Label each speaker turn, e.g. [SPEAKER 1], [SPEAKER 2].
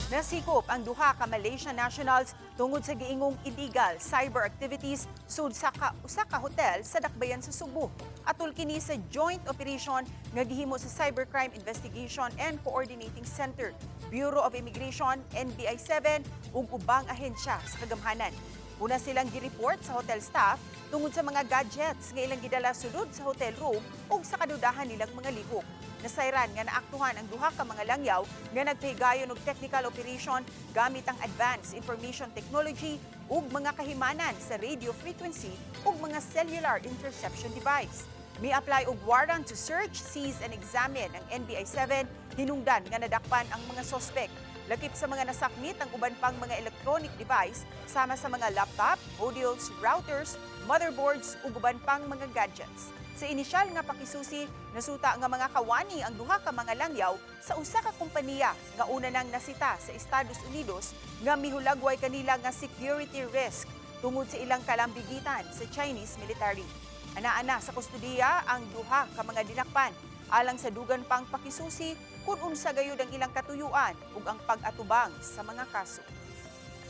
[SPEAKER 1] Nasikop ang duha ka Malaysian nationals tungod sa giingong illegal cyber activities sud sa usa ka hotel sa Dakbayan sa Sugbo. Atol kini sa joint operation nga gihimo sa Cybercrime Investigation and Coordinating Center, Bureau of Immigration, NBI 7 ug ubang ahensya sa kagamhanan. Una silang gi-report sa hotel staff tungod sa mga gadgets nga ilang gidala sulod sa hotel room ug sa kadudahan nilang mga lihok. Nasayran nga naaktuhan ang duha ka mga langyaw nga nagpahigayon og technical operation gamit ang advanced information technology ug mga kahimanan sa radio frequency ug mga cellular interception device. Mi-apply og warrant to search, seize and examine ang NBI 7 hinungdan nga nadakpan ang mga sospek. Lakip sa mga nasakmit ang uban pang mga electronic device sama sa mga laptop, modules, routers, motherboards ug uban pang mga gadgets. Sa inisyal nga pakisusi, nasuta nga mga kawani ang duha ka mga langyaw sa usa ka kompanya nga una nang nasita sa Estados Unidos nga mihulagway kanila nga security risk tungod sa ilang kalambigitan sa Chinese military. Ana-ana sa kustodiya ang duha ka mga dinakpan alang sa dugan pang pakisusi kung unsa gayud ang ilang katuyuan ug ang pag-atubang sa mga kaso.